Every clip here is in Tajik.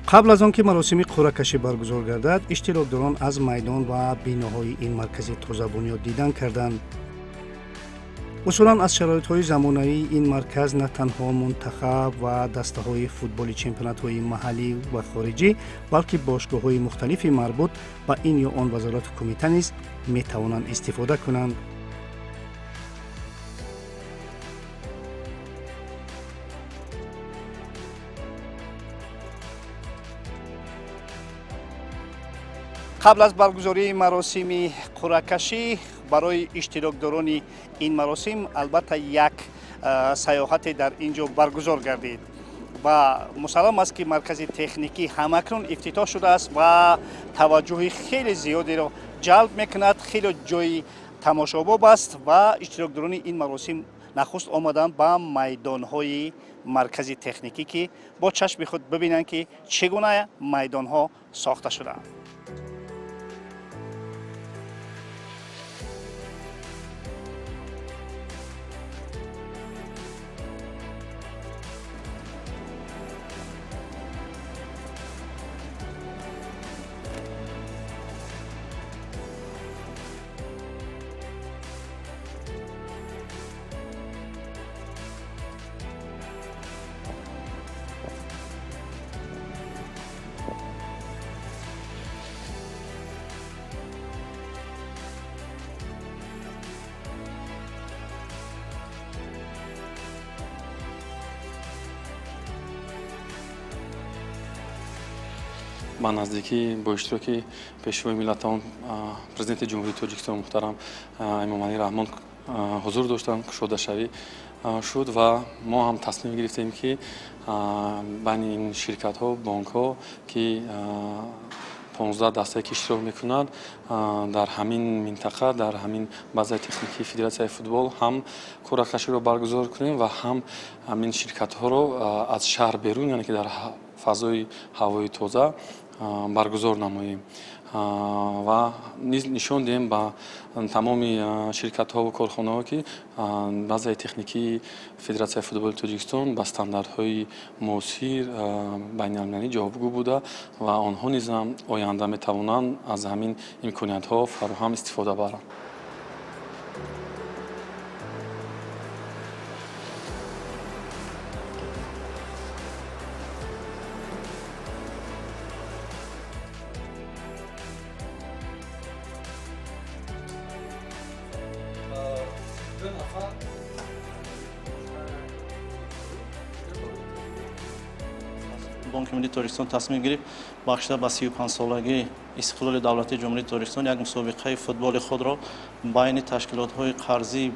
Қабл аз он ки маросими қуръакашӣ баргузор гардад, иштирокдорон аз майдон ва биноҳои ин маркази тозабунёд дидан карданд. Усулан, аз шароитҳои замонавии ин марказ на танҳо мунтахаб ва дастаҳои футболи чемпионатҳои маҳаллӣ ва хориҷӣ, балки бошгоҳҳои мухталифи марбут ба ин ё он вазорату кумита низ метавонанд истифода кунанд. Қабл аз баргузории маросими қуръакашӣ барои иштирокдорони ин маросим, албатта, як саёҳате дар ин ҷо баргузор гардид ва мусаллам аст, ки маркази техникӣ ҳамакнун ифтитоҳ шудааст ва таваҷҷӯҳи хеле зиёдеро ҷалб мекунад. Хеле ҷои тамошобоб аст ва иштирокдорони ин маросим нахуст омаданд ба майдонҳои маркази техникӣ, ки бо чашми худ бибинанд, ки чӣ гуна майдонҳо сохта шудаанд. Ба наздикӣ бо иштироки Пешвои миллатон, Президенти Ҷумҳурии Тоҷикистон муҳтарам Эмомалӣ Раҳмон ҳузур доштанд, кушодашавӣ шуд ва мо ҳам тасмим гирифтем, ки байни ин ширкатҳо, бонкҳо, ки 15 дастае ки иштирок мекунанд, дар ҳамин минтақа, дар ҳамин базаи техникии Федератсияи футбол ҳам қуръакаширо баргузор кунем ва ҳам ҳамин ширкатҳоро аз шаҳр берун, яъне ки дар фазои ҳавои тоза баргузор намоем ва низ нишон диҳем ба тамоми ширкатҳову корхонаҳо, ки базаи техникии Федератсияи футболи Тоҷикистон ба стандартҳои муосир, байналмилалӣ ҷавобгӯ буда ва онҳо низ ҳам оянда метавонанд аз ҳамин имкониятҳо фароҳам истифода баранд. Бонки миллии Тоҷикистон тасмим гирифт бахшида ба 35-солагии истиқлоли давлатии Ҷумҳурии Тоҷикистон як мусобиқаи футболи худро байни ташкилотҳои қарзии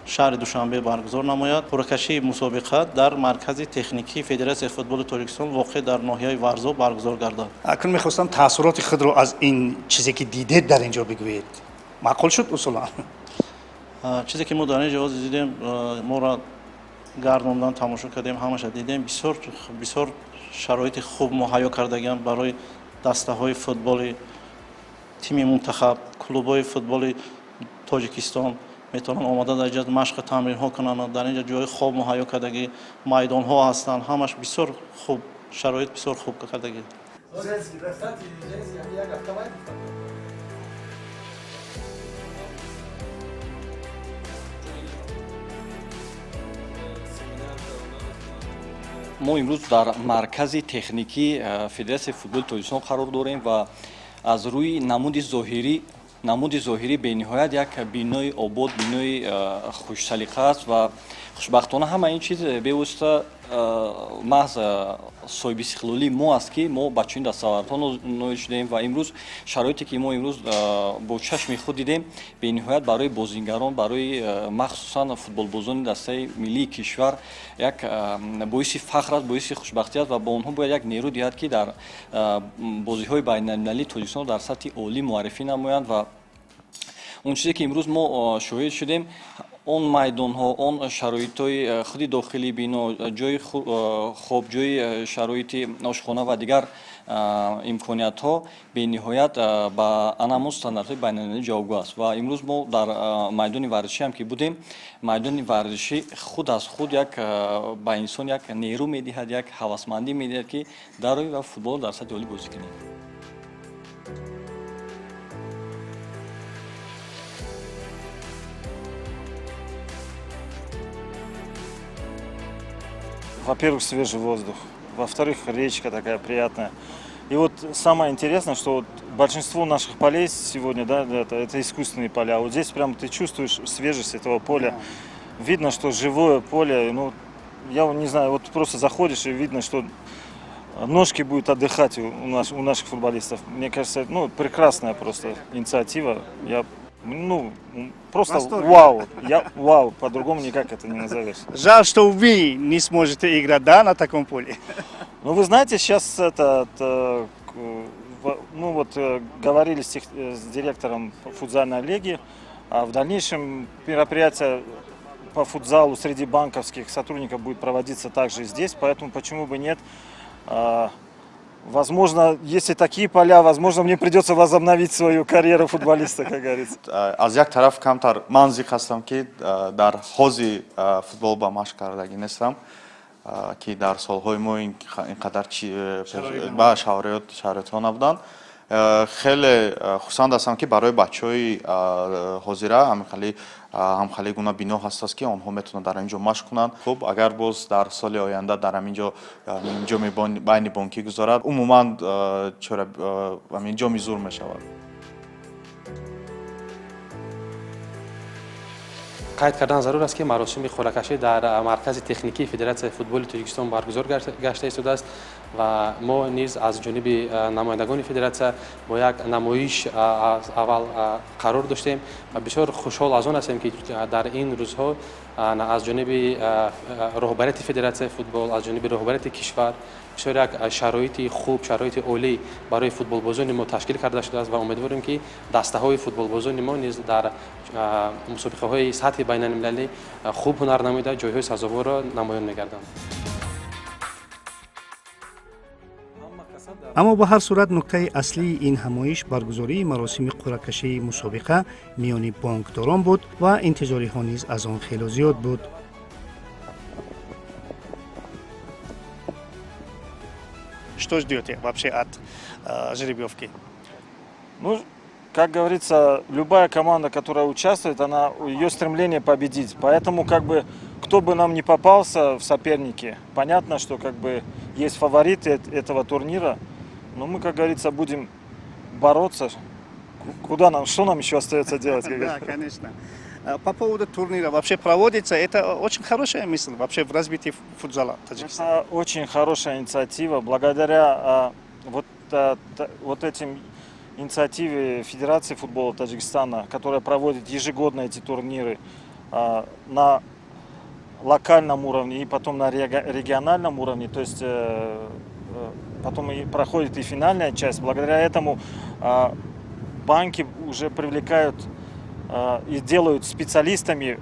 шаҳри Душанбе баргузор намояд. Қуръакашии мусобиқа дар маркази техникии Федератсияи футболи Тоҷикистон, воқеъ дар ноҳияи Варзоб, баргузор гардад. Акнун мехостам таассуроти худро аз ин чизе, ки дидед, дар ин ҷо бигӯед. Маъқул шуд усулан? Чизе ки мо дар ин ҷо дидем, моро гардондан, тамошо кардем, ҳамаша дидем, бисёр бисёр шароити хуб муҳайё кардагианд барои дастаҳои футболи тими мунтахаб. Клубҳои футболи Тоҷикистон метавонанд омода дар инҷа машқу тамринҳо кунанд. Дар инҷа ҷои хоб муҳайё кардагӣ, майдонҳо ҳастанд, ҳамаш бисёр хуб, шароит бисёр хуб кардагӣ. Женский, кстати, женский, я автомат. Мо имрӯз дар маркази техникии Федератсияи футболи Тоҷикистон қарор дорем ва аз рӯи намуди зоҳирӣ бениҳоят як бинои обод, бинои хушсалиқа аст ва хушбахтона ҳама ин чиз бевосита маҳз соҳибистиқлолии мо аст, ки мо ба чунин дастовардҳо ноил шудаем. Ва имрӯз шароите, ки мо имрӯз бо чашми худ дидем, бениҳоят барои бозингарон, барои махсусан футболбозони дастаи миллии кишвар як боиси фахр аст, боиси хушбахтӣ аст ва ба онҳо бояд як нерӯ диҳад, ки дар бозиҳои байналмилалии Тоҷикистонро дар сатҳи олӣ муаррифӣ намоянд. Ва он чизе, ки имрӯз мо шоҳид шудем. Он майдонҳо, он шароитҳои худи дохилии бино, ҷои хоб, ҷои шароити ошхона ва дигар имкониятҳо бениҳоят ба анамун стандартҳои байналмилалӣ ҷавобгӯ аст. Ва имрӯз мо дар майдони варзишӣ ҳам ки будем, майдони варзишӣ худ аз худ як ба инсон як нерӯ медиҳад, як ҳавасмандӣ медиҳад, ки дарои ва футболро дар сатҳи олӣ бозӣ кунем. Во-первых, свежий воздух. Во-вторых, речка такая приятная. И вот самое интересное, что вот большинство наших полей сегодня, да, это искусственные поля. Вот здесь прям ты чувствуешь свежесть этого поля. Видно, что живое поле. Ну, я не знаю, вот просто заходишь и видно, что ножки будут отдыхать у наших футболистов. Мне кажется, ну, прекрасная просто инициатива. Я, ну, просто вау, я вау, по-другому никак это не назовешь. Жаль, что вы не сможете играть, да, на таком поле. Ну, вы знаете, сейчас это, ну вот говорили с директором футзальной лиги, а в дальнейшем мероприятие по футзалу среди банковских сотрудников будет проводиться также здесь, поэтому почему бы нет. Возможно, если такие поля, возможно, мне придется возобновить свою карьеру футболиста, как говорится. Аз як тараф камтар ман зиқ ҳастам, ки дар ҳози футбол ба машқ кардагӣ нестам, ки дар солҳои мо ин қадар ба шароитҳо набуданд. Хеле хурсанд ҳастам, ки барои бачаҳои ҳозира ҳамхали гуна бино ҳастааст, ки онҳо метавонанд дар ин ҷо машқ кунанд. Хуб, агар боз дар соли оянда дар ҳамин ҷо ҷоми байни бонкӣ гузорад, умуман ҳамин ҷоми зур мешавад. Қайд кардан зарур аст, ки маросими қуръакашӣ дар маркази техникии Федератсияи футболи Тоҷикистон баргузор гашта истодааст ва мо низ аз ҷониби намояндагони федератсия бо як намоиш аз аввал қарор доштем ва бисёр хушҳол аз он ҳастем, ки дар ин рӯзҳо аз ҷониби роҳбарияти Федератсияи футбол, аз ҷониби роҳбарияти кишвар бисёр як шароити хуб, шароити олӣ барои футболбозони мо ташкил карда шудааст ва умедворем, ки дастаҳои футболбозони мо низ дар мусобиқаҳои сатҳи байналмилалӣ хуб ҳунар намоида, ҷойҳои сазоворро намоён мегарданд. Аммо ба ҳар сурат нуктаи аслии ин ҳамоиш баргузории маросими қуръакашии мусобиқа миёни бонкдорон буд ва интизориҳо низ аз он хело зиёд буд. Что ждете вообще от жеребьевки? Ну, как говорится, любая команда, которая участвует, она, ее стремление победить. Поэтому, как бы, кто бы нам не попался в соперники, понятно, что как бы есть фавориты этого турнира, но мы, как говорится, будем бороться. Куда нам, что нам еще остается делать? Да, конечно. По поводу турнира вообще проводится, это очень хорошая мысль вообще в развитии футзала Таджикистана. Это очень хорошая инициатива. Благодаря вот этим инициативе Федерации футбола Таджикистана, которая проводит ежегодно эти турниры на локальном уровне и потом на региональном уровне, то есть потом и проходит и финальная часть. Благодаря этому банки уже привлекают и делают специалистами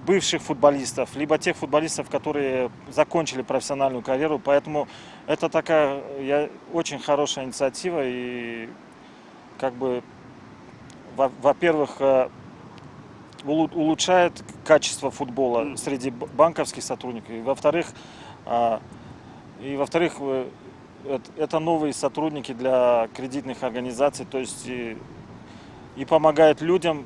бывших футболистов, либо тех футболистов, которые закончили профессиональную карьеру. Поэтому это такая очень хорошая инициатива. И как бы, во-первых, улучшает качество футбола среди банковских сотрудников. И во-вторых, это новые сотрудники для кредитных организаций, то есть и помогает людям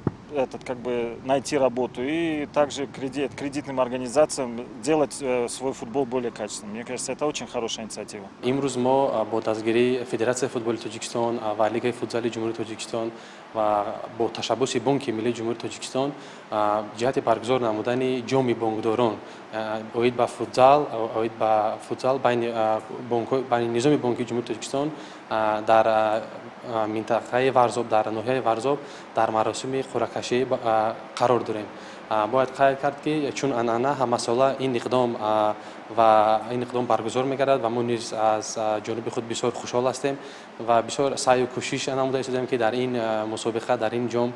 как бы найти работу, и также кредитным организациям делать свой футбол более качественным. Мне кажется, это очень хорошая инициатива. Имрӯз мо бо дастгирии Федератсияи футболи Тоҷикистон ва Лигаи футзали Ҷумҳурии Тоҷикистон ва бо ташаббуси Бонки Миллии Ҷумҳурии Тоҷикистон ҷиҳати баргузор намудани ҷоми бонкдорон оид ба футзал байни низоми бонкии Ҷумҳурии Тоҷикистон дар минтақаи Варзоб, дар ноҳияи Варзоб дар маросими қуръакашӣ қарор дорем. Бояд қайд кард, ки чун анъана ҳамасола ин иқдом ва ин иқдом баргузор мегардад ва мо низ аз ҷониби худ бисёр хушҳол ҳастем ва бисёр саъю кӯшиш намуда истодем, ки дар ин мусобиқа, дар ин ҷом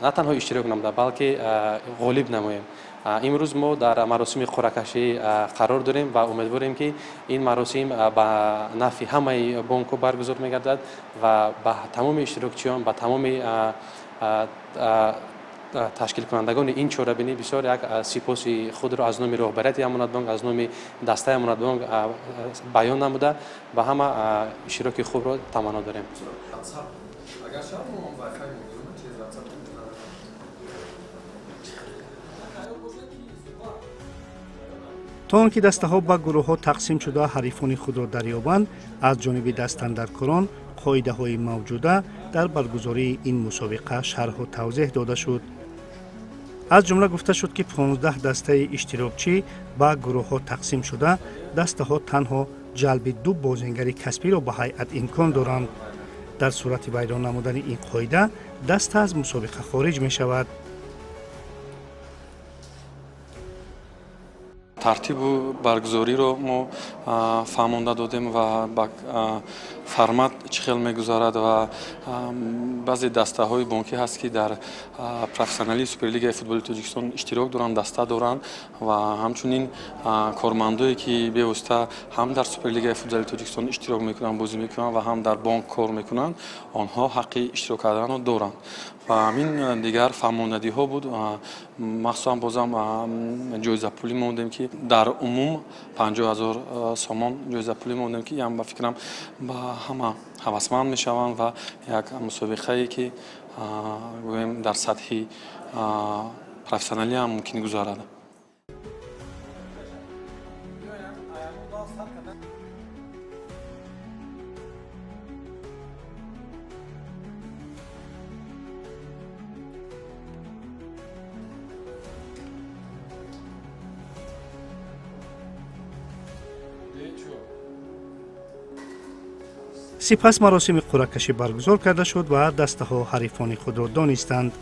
на танҳо иштирок намуда, балки ғолиб намоем. Имрӯз мо дар маросими қуръакашӣ қарор дорем ва умедворем, ки ин маросим ба нафъи ҳамаи бонкҳо баргузор мегардад ва ба тамоми иштирокчиён, ба тамоми ташкилкунандагони ин чорабинӣ бисёр як сипоси худро аз номи роҳбарияти Амонатбонк, аз номи дастаи Амонатбонк баён намуда, ба ҳама иштироки хубро таманно дорем. То он ки дастаҳо ба гурӯҳҳо тақсим шуда ҳарифони худро дарёбанд, аз ҷониби дастандаркорон қоидаҳои мавҷуда дар баргузории ин мусобиқа шарҳу тавзеҳ дода шуд. Аз ҷумла гуфта шуд, ки 15 дастаи иштирокчӣ ба гурӯҳҳо тақсим шуда, дастаҳо танҳо ҷалби ду бозингари касбиро ба ҳайат имкон доранд. Дар сурати вайрон намудани ин қоида даста аз мусобиқа хориҷ мешавад. Тартибу баргузориро мо фаҳмонда додем ва ба формат чӣ хел мегузарад ва баъзе дастаҳои бонкӣ ҳаст, ки дар профессионалии Суперлигаи футболи Тоҷикистон иштирок доранд, даста доранд ва ҳамчунин кормандое, ки бевосита ҳам дар Суперлигаи футзали Тоҷикистон иштирок мекунанд, бозӣ мекунанд ва ҳам дар бонк кор мекунанд, онҳо ҳаққи иштирок карданро доранд. Ва ҳамин дигар фаҳмондадиҳо буд. Махсусан бозам ҷоизапулӣ мондем, ки дар умум 50 000 сомон ҷоизапулӣ мондем, ки ям ба фикрам ба ҳама ҳавасманд мешаванд ва як мусобиқае, ки гӯем, дар сатҳи профессионалӣ ҳам мумкин гузарад. Сипас маросими қуръакашӣ баргузор карда шуд ва дастаҳо ҳарифони худро донистанд.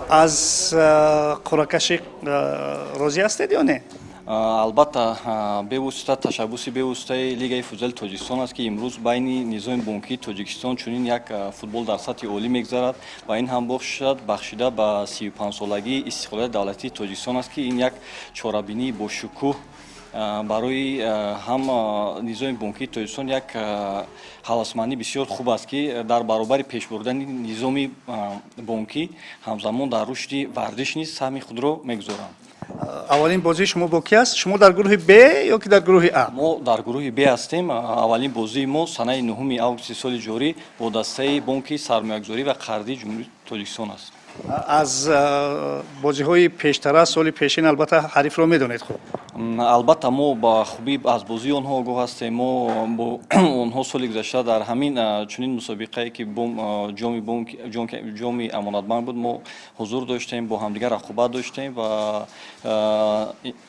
Аз қуръакашӣ розӣ ҳастед ё не? Албатта, бевосита ташаббуси бевоситаи Лигаи футзали Тоҷикистон аст, ки имрӯз байни низоми бонкии Тоҷикистон чунин як футбол дар сатҳи олӣ мегузарад ва ин ҳам бошад бахшида ба 35-солагии истиқлолияти давлатии Тоҷикистон аст, ки ин як чорабинии бошукӯҳ барои ҳам низоми бонкии Тоҷикистон як ҳавасмандӣ бисёр хуб аст, ки дар баробари пешбурдани низоми бонкӣ ҳамзамон дар рушди варзиш низ саҳми худро мегузоранд. Аввалин бозии шумо бо ки аст? Шумо дар гурӯҳи Б ё ки дар гурӯҳи А? Мо дар гурӯҳи Б ҳастем. Аввалин бозии мо санаи 9 августи соли ҷорӣ бо дастаи Бонки сармоягузорӣ ва қарзии Ҷумҳурии Тоҷикистон аст. Аз бозиҳои пештара, соли пешин, албатта, ҳарифро медонед хуб. Албатта, мо ба хубӣ аз бозии онҳо огоҳ ҳастем. Мо бо онҳо соли гузашта дар ҳамин чунин мусобиқае, ки ҷоми Амонатбанк буд, мо ҳузур доштем, бо ҳамдигар рақобат доштем ва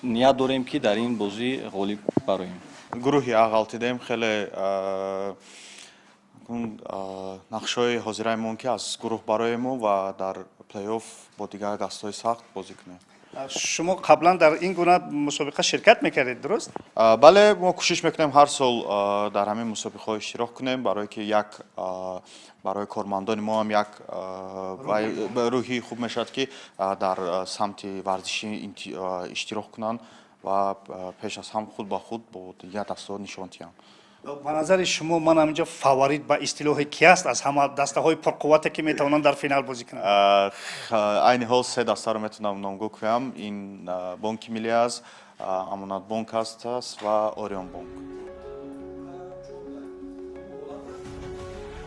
ният дорем, ки дар ин бозӣ ғолиб бароем. Гурӯҳи А ғалтидем. Хеле нақшҳои ҳозираи ки аз гурӯҳ бароему ва дар плей-офф бо дигар дастҳои сахт бозӣ кунем. Шумо қаблан дар ин гуна мусобиқа ширкат мекардед, дуруст? Бале, мо кӯшиш мекунем ҳар сол дар ҳамин мусобиқаҳо иштирок кунем, барое ки як барои кормандони мо ҳам як рӯҳи хуб мешавад, ки дар самти варзишӣ иштирок кунанд ва пеш аз ҳам худ ба худ бо дигар дастҳо нишон диҳанд. Ба назари шумо, ман ҳаминҷо фаворит ба истилоҳе ки аст аз ҳама дастаҳои пурқуввате, ки метавонанд дар финал бозӣ кунанд? Айни ҳол се дастаро метавонам номгӯ кунам. Ин Бонки Миллӣ аст, Амонатбонк аст ва Орионбонк.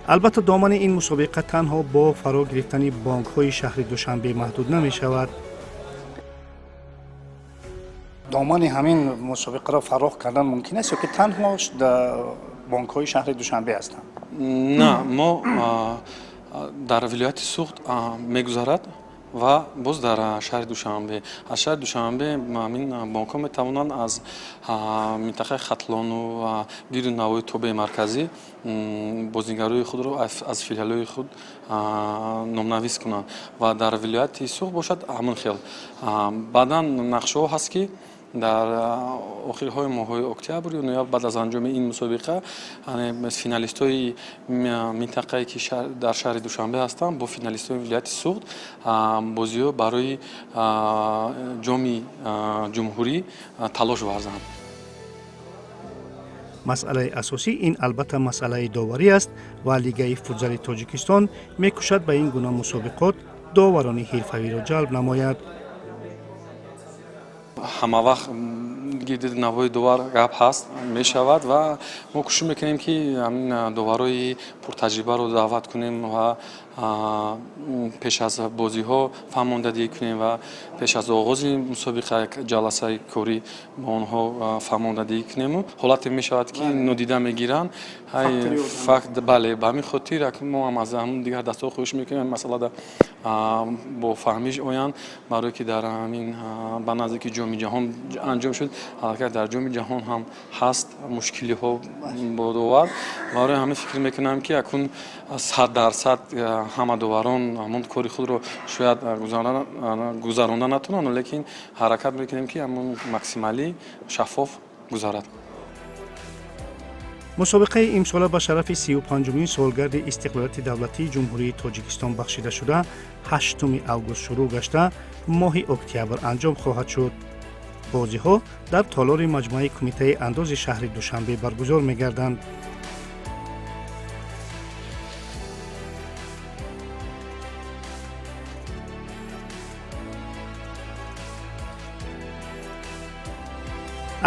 Албатта, домани ин мусобиқа танҳо бо фаро гирифтани бонкҳои шаҳри Душанбе маҳдуд намешавад. Домани ҳамин мусобиқаро фарох кардан мумкин аст ё ки танҳо бонкҳои шаҳри Душанбе ҳастанд? На, мо дар вилояти Суғд мегузарад ва боз дар шаҳри Душанбе. Аз шаҳри Душанбе ҳамин бонкҳо метавонанд аз минтақаи Хатлону ва гирду навои тобеи марказӣ бозигарои худро аз филиалҳои худ номнавис кунанд ва дар вилояти Суғд бошад, ҳамон хел. Баъдан нақшаҳо ҳаст, ки дар охирҳои моҳҳои октябр ё ноябр, баъд аз анҷоми ин мусобиқа, финалистҳои минтақае, ки дар шаҳри Душанбе ҳастанд, бо финалистҳои вилояти Суғд бозиҳо барои ҷоми ҷумҳурӣ талош варзанд. Масъалаи асосӣ ин албатта масъалаи доварӣ аст ва Лигаи футзали Тоҷикистон мекӯшад ба ин гуна мусобиқот доварони ҳирфавиро ҷалб намояд. Ҳама вақт гирди навои довар гап ҳаст, мешавад ва мо кӯшиш мекунем, ки ҳамин доварҳои пуртаҷрибаро даъват кунем ва пеш аз бозиҳо фаҳмондадиҳӣ кунем ва пеш аз оғози мусобиқа як ҷаласаи корӣ бо онҳо фаҳмондадиҳӣ кунему. Ҳолате мешавад, ки нодида мегиранд факт. Бале, ба ҳамин хотир мо ҳам аз ҳамн дигар дастаҳо хоҳиш мекунем, масъалада бо фаҳмиш оянд, барое ки дар ҳамин ба наздики Ҷоми ҷаҳон анҷом шуд, аллакай дар Ҷоми ҷаҳон ҳам ҳаст мушкилиҳо бо довар. Барои ҳамин фикр мекунам, ки акун 100% ҳама доварон ҳамон кори худро шояд гузаронда натавонанд, лекин ҳаракат мекунем, ки ҳамон максималӣ шаффоф гузарад. Мусобиқаи имсола ба шарафи 35-умин солгарди истиқлолияти давлатии Ҷумҳурии Тоҷикистон бахшида шуда, 8 август шурӯъ гашта, моҳи октябр анҷом хоҳад шуд. Бозиҳо дар толори маҷмӯаи Кумитаи андози шаҳри Душанбе баргузор мегарданд.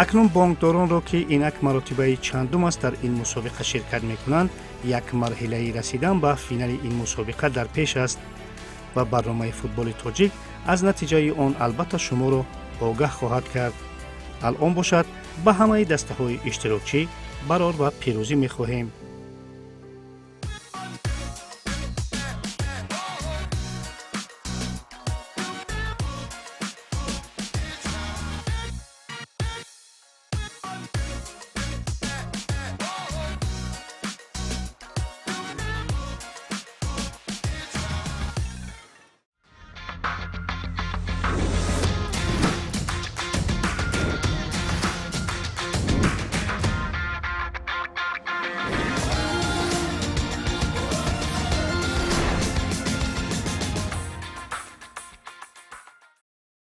Акнун бонкдоронро, ки инак маротибаи чандум аст дар ин мусобиқа ширкат мекунанд, як марҳилаи расидан ба финали ин мусобиқа дар пеш аст ва барномаи Футболи тоҷик аз натиҷаи он албатта шуморо огаҳ хоҳад кард. Алъон бошад, ба ҳамаи дастаҳои иштирокчӣ барор ва пирӯзӣ мехоҳем.